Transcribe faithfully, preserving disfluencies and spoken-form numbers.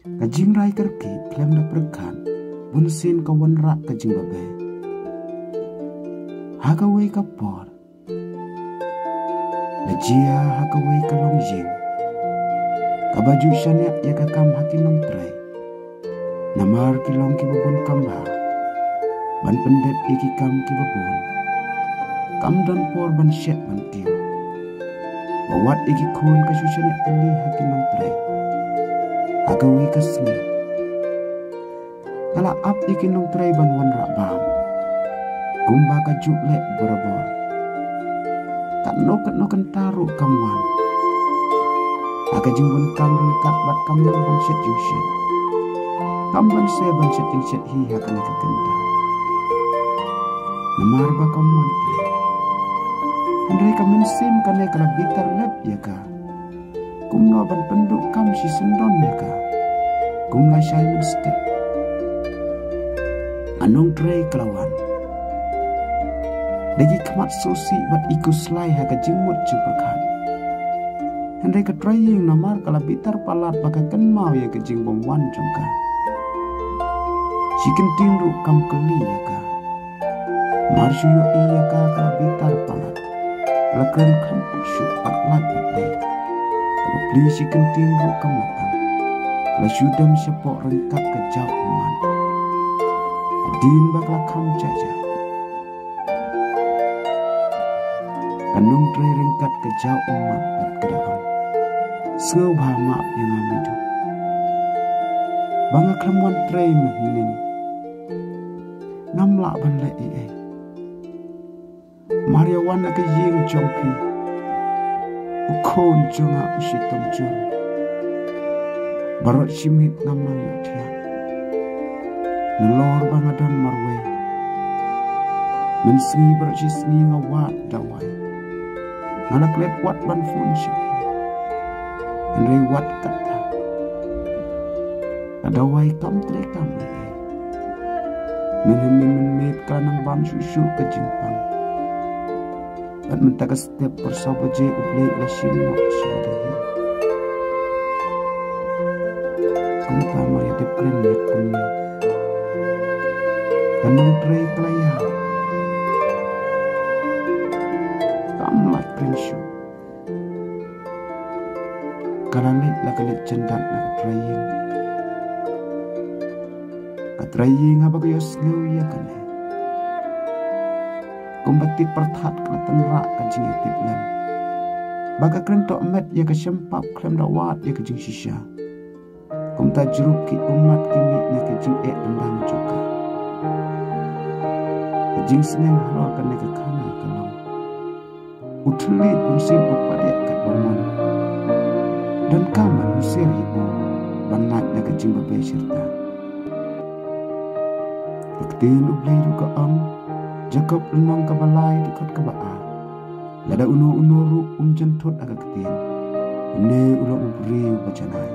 Ka jingrai kyrkieh khlem da pyrkhat, bunsien ka wanrah ka jingbabe. Ha kawei ka por, la jia ha kawei ka longïing kaba ju shaniah ïa ka kam ha ki nongtrei. Namar ki long kiba bun kam bha, ban pyndep ïa ki kam kiba bun, kam don por ban shet ban tiew. Ba wat ïa ki khun ka shu shaniah tylli ha ki nongtrei. Ha kawei ka sngi, ka la ap ïa ki nongtrei ban wanrah bam, kumba ka ju leh barabor. Katno katno kynta ruh kam wan. Ha ka jingbun kam ryngkat bad kam long ban shet jingshet. Kam ban shet ban shet jingshet hi ha kane ka kynta. Namar ba kam wan. Hynrei ka mynsiem kane ka la bitar lep ïa ka. Kumno ban pynduh kam shisyndon ïa ka. Kumno shai mynstep, ka nongtrei ka la wan. Da ki khmat sngewsih bad i khuslai ha ka jingmut jingpyrkhat. Hynrei ka trai ïing namar ka la bitar palat ba ka kynmaw ïa ka jingbymwan jong ka. Shi kyntien ruh kam kylli ïa ka. Mar shu ïohi ïa ka ka la bitar palat. Ka la kren kham puk shuh pat lait pat dei. Ka la plie shi kyntien ruh kam la tang. Ka la shu dem shapoh ryngkat ka jaw ummat. Hadien ba ka la kham jajah, ka nongtrei ryngkat ka jaw ummat bad ka da ong, sngewbha map ïa nga Meidu. Ba nga khlem wan trei mynhynnin. Ngam lah ban leh ei ei. Mar ïa wan na ka ïing jong phi, u khun jong nga u shitom jur. Baroh shi miet ngam nang ïohthiah. Nalor ba nga don marwei. Mynsngi baroh shi sngi nga wad dawai. Nga la klet wat ban phone sha phi. Hynrei wat katta, ka dawai kam trei kam ei ei. Mynhynnin mynmiet ka la nang bam shuh shuh ka jingpang. Bad mynta ka step por saw baje U Blei u la shim noh sha ka dawai. Kumta mar ïa dep kren ïa kumne, ka nongtrei ka la ïaid. Kam lait kren shuh. Ka la leit la ka leit jan dap na ka trai ïing. Ka trai ïing haba ka ïohsngew ïa kane, kumba tip pyrthat ka la tynrah ka jingïatiplem. Ba ka kren tohmet ïa ka shempap khlem da wad ïa ka jingshisha. Kumta jrup ki ummat ki mih na ka jingeh dendang jong ka. Ka jingsneng halor kane ka khana ka long, u thylliej bunsien u pat ïa katba mon. Donkam ban husiar hi u ban lait na ka jingbabe shirta. Ka ktien U Blei ruh ka ong, Jakob lynnong kaba lai dkhot kaba ar. Lada uno uno ruh um jynthut ha ka ktien, une u long u briew ba janai.